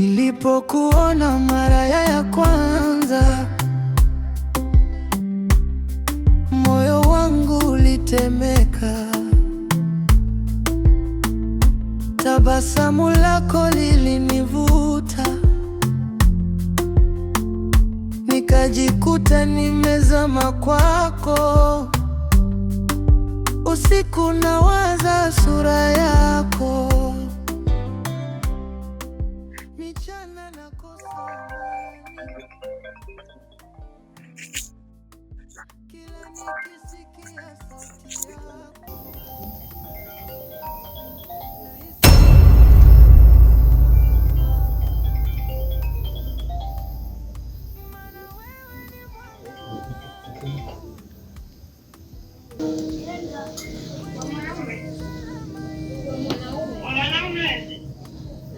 Nilipokuona mara ya kwanza, moyo wangu ulitemeka. Tabasamu lako lilinivuta, nikajikuta nimezama kwako. Usiku nawaza sura yako, michana nakosa amani, kila nikisikia sauti yako.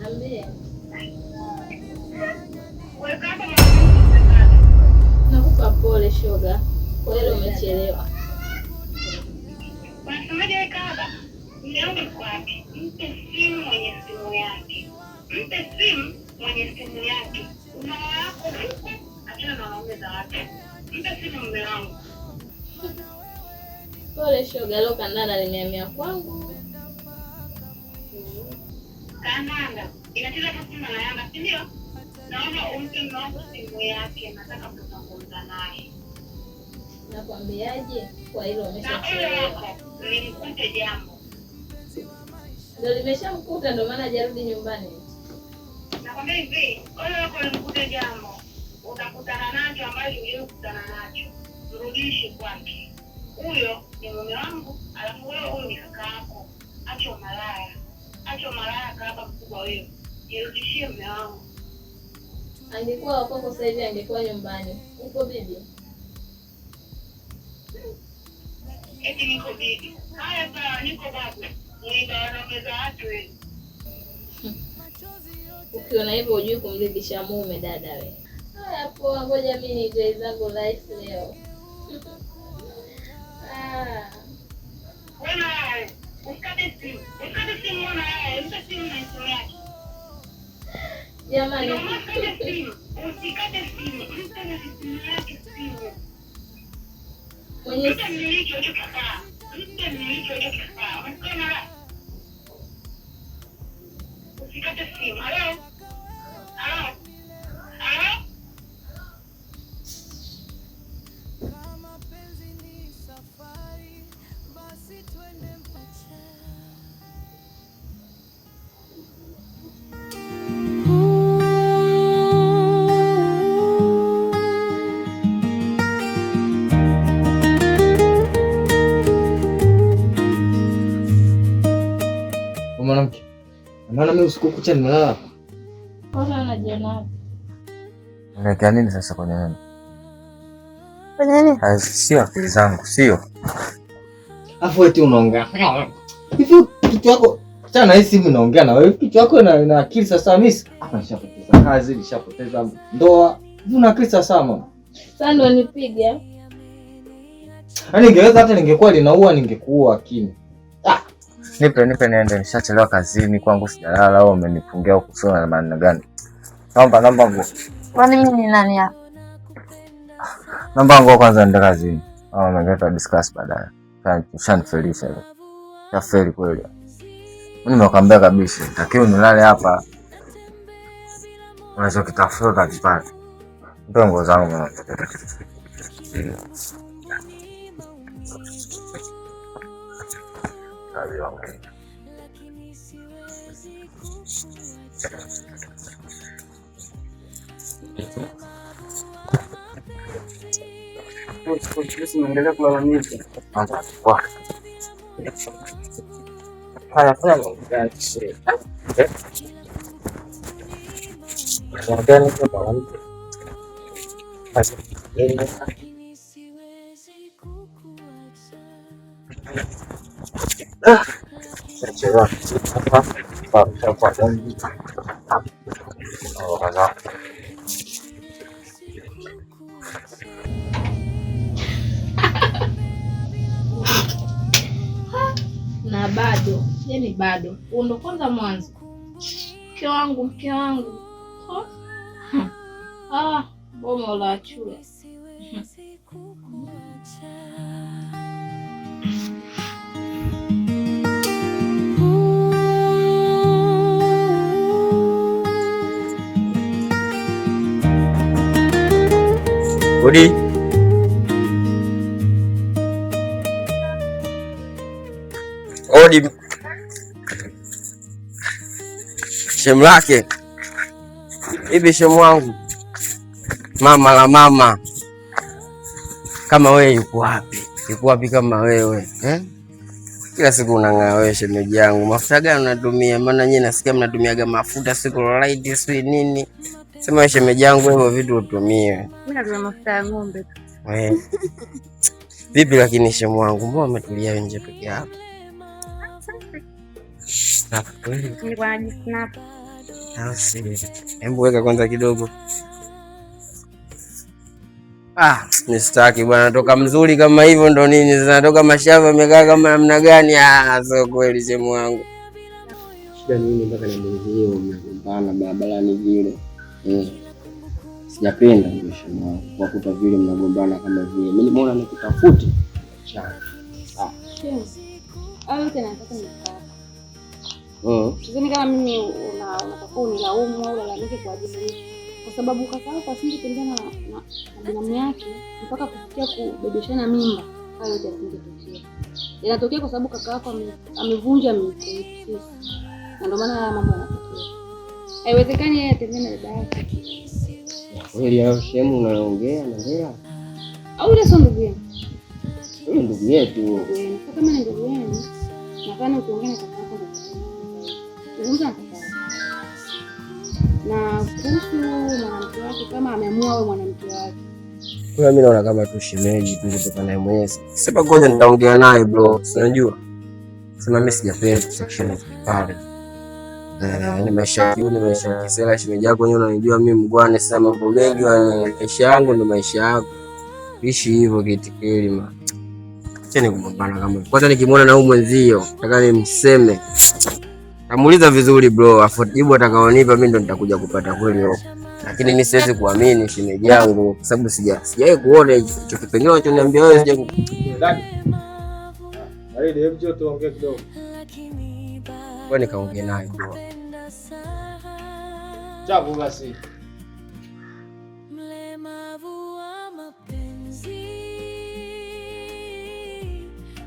Niambie. Nakupa pole shoga, kwa hilo umechelewa. Mpe simu mwenye simu yake, mpe simu mwenye simu yake. Una wako huko, achana na wanaume za watu. Mpe simu mume wangu. Pole shoga, leo kandanda limehamia kwangu. Kandanda inacheza tu Simba na Yanga, si ndio? Naomba umpe mume wangu simu yake, nataka kuzungumza naye. Nakwambiaje, kwa hilo Na ole umeshachelewa. wako limkute jambo. Ndio limeshamkuta, ndio maana hajarudi nyumbani. Nakwambia hivi, ole wako limkute jambo, utakutana nacho ambacho hujawahi kukutana nacho. Mrudishe kwake. Huyo ni mume wangu, alafu wewe huyu ni kaka yako. Acha umalaya, acha umalaya, kahaba mkubwa wewe. Nirudishie mume wangu. Angekuwa wa kwako sasa hivi angekuwa nyumbani. Uko bibi? Eti niko bibi. Haya sawa, niko babu. Mwiba wanaume za watu wewe. Ukiona hivyo hujui kumridhisha mume dada we. Haya poa, ngoja mimi nitoe zangu life leo. Ah. Wewe na wewe, usikate simu. Usikate simu wewe na wewe, mpe simu na simu yake. Jamani. Ndio maana usikate simu. Usikate simu. Mpe na simu yake simu. Mwenye Mpe mmiliki wa hicho kifaa. Mpe mmiliki wa hicho kifaa. Unasikia mara? Usikate simu. Halo? Halo? Halo? Kama penzi ni safari, basi twende mpacha. Mwanamke, maana mimi usiku kucha nimelala hapa. Mbona unajiona wapi? Unaelekea nini sasa kwenye nini? Kwenye nini? Sio akili zangu, sio. Afu eti unaongea hivi kichwa yako chana na hii simu inaongea na wewe, kichwa yako ina akili sasa. Mimi hapa nishapoteza kazi, nishapoteza ndoa. Hivi una akili sasa mama? Sasa ndo nipige. Yaani ningeweza hata ningekuwa linaua ningekuua akini. Nipe nipe niende, nishachelewa kazini kwangu, sijalala au umenifungia huku, sio na maana gani? Naomba nguo. Kwani mimi ni nani hapa? Naomba nguo kwanza niende kazini. Au mengine tuta discuss baadaye. Ushanifelisha leo. Shafeli kweli. Mimi nimekwambia kabisa, nitakiwa nilale hapa. Unachokitafuta utakipata. Nipe nguo zangu mwana. Unaendelea kulalamika. Lakini siwezi kukuacha. Na bado, yani bado. Huu ndo kwanza mwanzo. Mke wangu, mke wangu. Yako? Ah, bomo la chura. Odi. Odi. Shemu lake. Hivi shemu wangu. Mama la mama. Kama wewe yuko wapi? Yuko wapi kama wewe? Eh? Kila siku unang'aa wewe shemeji yangu. Mafuta gani unatumia? Maana nyinyi nasikia mnatumiaga mafuta siku light si nini. Sema wewe shemeji yangu hivyo vitu utumie. Mimi natumia mafuta ya ng'ombe tu. Eh. Vipi lakini shemu wangu, mbona umetulia nje peke yako? Safi kweli. Nilikuwa najisnap. Hebu weka kwanza kidogo. Ah, mistaki bwana, toka mzuri kama hivyo ndo nini? Zinatoka mashavu amekaa kama namna gani? Ah, sio kweli shemu wangu. Shida nini mpaka na mwenzio mnagombana barabarani vile? Sijapenda ndio shemu wangu kwa kuta vile mnagombana kama vile. Mimi nimeona nikutafute. Chana. Ah. Au tena nataka nikutafute. Sidhani kama mimi unatakiwa unilaumu au ulalamike kwa ajili, kwa sababu kaka yako asingetembea na binamu yake mpaka kufikia kubebeshana mimba, hayo yote yasingetokea. Yanatokea kwa sababu kaka yako amevunja miiko yetu sisi, na ndio maana haya mambo yanatokea. Haiwezekani yeye atembee na dada yake. Kweli hayo shemu unaongea na hela? Au yule sio ndugu yenu? Yule ndugu yetu. Sasa kama ni ndugu yenu, nadhani ukiongea na kaka yako ndio na kuhusu mwanamke wake, kama ameamua awe mwanamke wake. Kwa mimi naona kama tu shemeji tu kutoka naye mwenyewe. Sema ngoja nitaongea naye bro, unajua. Sema mimi sijapenda section pale. Ni maisha yangu, ni maisha ya kisela shemeji yako wenyewe unanijua mimi mgwane sana mambo mengi, maisha yangu ndio maisha yako. Ishi hivyo kitikeli ma. Acha nikugombana kama. Kwanza nikimwona na huyu mwenzio, nataka nimseme. Namuuliza vizuri bro, afu jibu atakaonipa mimi ndo nitakuja kupata kweli huko. Lakini mimi siwezi kuamini shemeji yangu kwa sababu sijawahi kuona hicho kipengele unachoniambia wewe sija. Baridi, hebu njoo tuongee kidogo. Kwa nikaongea naye bro. Chapu basi. Mlemavu wa mapenzi,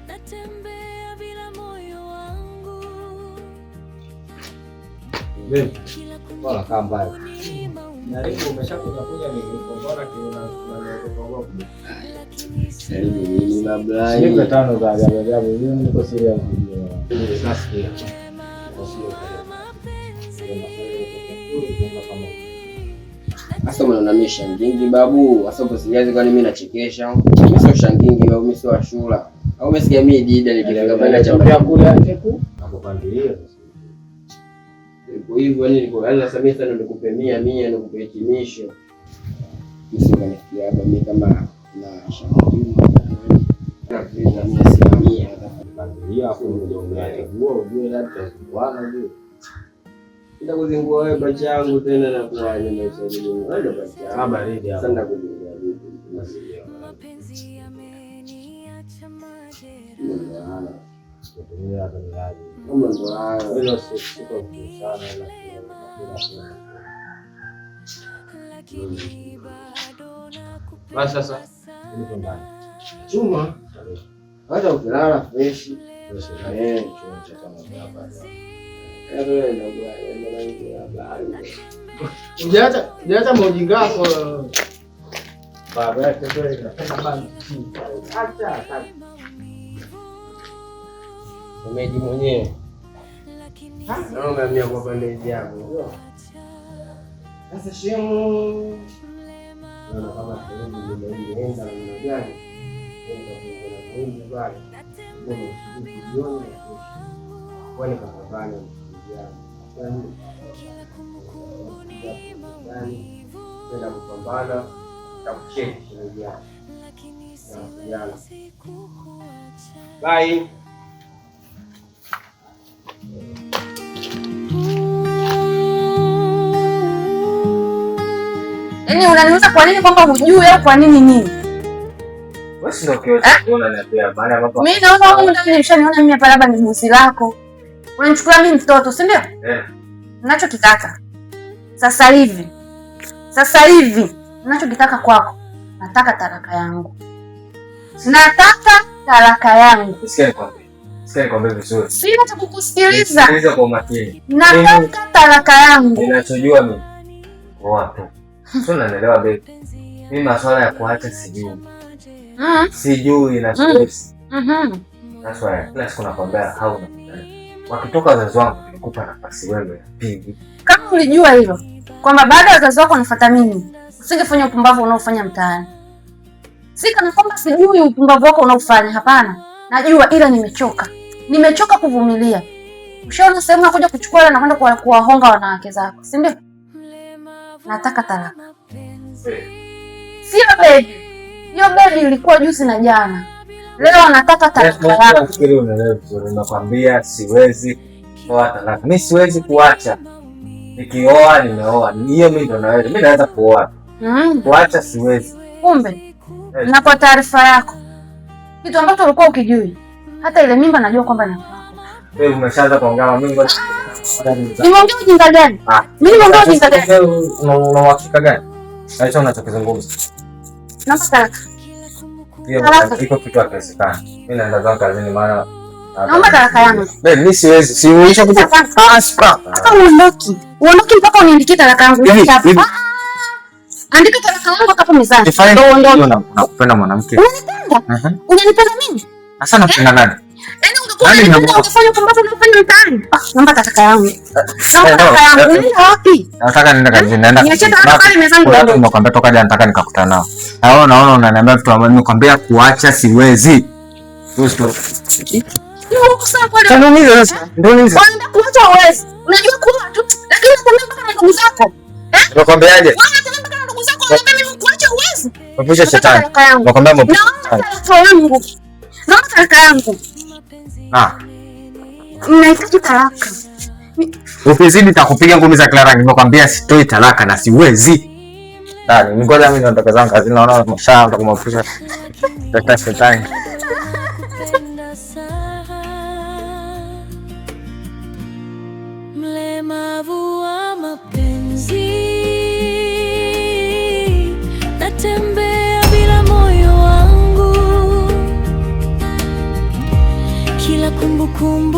natembea bila moyo wangu. Bora kaa mbali. Jaribu umeshakuja kuja nilipopona kiona kuna. Jaribu nini babla? Siku tano za ajabu ajabu, mimi niko serious. Sasa sikia. Sasa unaona mimi shangingi babu, sasa upo sijazi kwani mimi nachekesha. Mimi sio shangingi babu, mimi sio Ashura. Au umesikia mimi dida nikifika pale cha kule ateku nakupangilia sasa. Kwa hivyo yani niko yani sasa mimi sasa nikupe 100 nikupe hitimisho. Msinifikia hapa mimi kama na shangingi na vile mimi nasimamia Pangilia hapo ndio unachagua ujue labda bwana ujue. Nitakuzingua wewe pacha yangu tena na kuaje maisha yangu. Wewe ndio pacha yangu. Ah, baridi hapo. Sasa nakuzingua vipi? Mapenzi yameniacha majeraha. Kutumia hata milaji. Kama ndo hayo. Hilo siko vizuri sana lakini napenda. Lakini bado nakupenda. Basi sasa niko ndani. Chuma. Hata ukilala fresh. Eh, Hujaacha maujinga wako. Baba yake kweli napenda bana. Acha acha. Shemeji mwenyewe. Naona umehamia kwa pande hizi hapo. Sasa shemu. Naona kama sehemu imeenda namna gani? Ndio pale. Ndio jioni na kesho. Kwani kapambana mshindi. Yaani kwenda kupambana na kucheki shemeji yako. Nawasiliana. Bye. Yaani unaniuliza kwa nini kwamba hujui au kwa nini nini? Wewe si ndio kioo unaniambia baada ya mambo. Mimi naona huko ndani nishaniona mimi hapa labda ni busi lako. Unanichukulia mimi mtoto, si ndio? Eh. Ninachokitaka sasa hivi. Sasa hivi ninachokitaka kwako, nataka talaka yangu. Nataka talaka yangu. Sikia nikwambie. Sikia nikwambie vizuri. Sina cha kukusikiliza. Sikiliza kwa umakini. Nataka talaka yangu. Ninachojua mimi kuoa tu. Sio, unanielewa baby? Mimi masuala ya kuacha sijui. Sijui na stress. That's why kila siku nakwambia hauna. Wakitoka wazazi wangu nikupa nafasi wewe ya pili. Kama ulijua hilo kwamba baada ya wazazi wako wanifuata mimi, usingefanya upumbavu unaofanya mtaani. Si kana kwamba sijui upumbavu wako unaofanya, hapana. Najua, ila nimechoka. Nimechoka kuvumilia. Ushaona sehemu ya kuja kuchukua hela na kwenda kuwahonga wanawake zako, si ndio? Nataka talaka. Sio baby. Hiyo baby ilikuwa juzi na jana. Leo nataka talaka yako. Nafikiri unaelewa vizuri. Nakwambia siwezi kuoa talaka. Mimi siwezi kuacha. Nikioa nimeoa. Hiyo mimi ndo naweza. Mimi naweza kuoa. Kuacha siwezi. Kumbe. Na kwa taarifa yako, kitu ambacho ulikuwa ukijui, hata ile mimba najua kwamba ni yako. Wewe umeshaanza kuongea mimi ngoja. Nimeongea ujinga gani? Mimi nimeongea ujinga gani? Una uhakika gani? Hicho unachokizungumza. Naomba talaka. Hiyo iko kitu hakiwezekani. Mimi naenda zangu kazini maana Naomba talaka yangu. Babe, mimi siwezi. Siuisha kuja. Ah, stop. Hata uondoki. Uondoki mpaka uniandikie talaka yangu. Andika talaka yangu hapo mezani. Ndio uondoke. Unakupenda mwanamke. Unanipenda? Unanipenda mimi? Sasa napenda nani? Yaani ungekuwa unanipenda ungefanya upumbavu unaofanya mtaani. Naomba talaka yangu. Naomba talaka yangu. Unaenda wapi? Nataka niende kazini, naenda. Niachie talaka pale mezani. Kuna watu nimekwambia toka jana nataka nikakutana nao. Na wewe unaona unaniambia vitu ambavyo nimekwambia kuacha siwezi. Unaenda kuacha huwezi. Unajua kuoa tu, lakini unatembea mpaka na ndugu zako. Nakwambiaje? Unatembea mpaka na ndugu zako, unaambia mimi kuacha huwezi. Mpisha shetani. Nakwambia mpisha shetani. Naomba talaka yangu. Ah. Nahitaji talaka. Ukizidi nitakupiga ngumi za kila rangi. Nimekwambia sitoi talaka na siwezi. Dani, ngoja mimi niondoke zangu kazini, naona mshaanza kumfusha. Tata shetani. Mlemavu wa mapenzi, natembea bila moyo wangu, kila kumbukumbu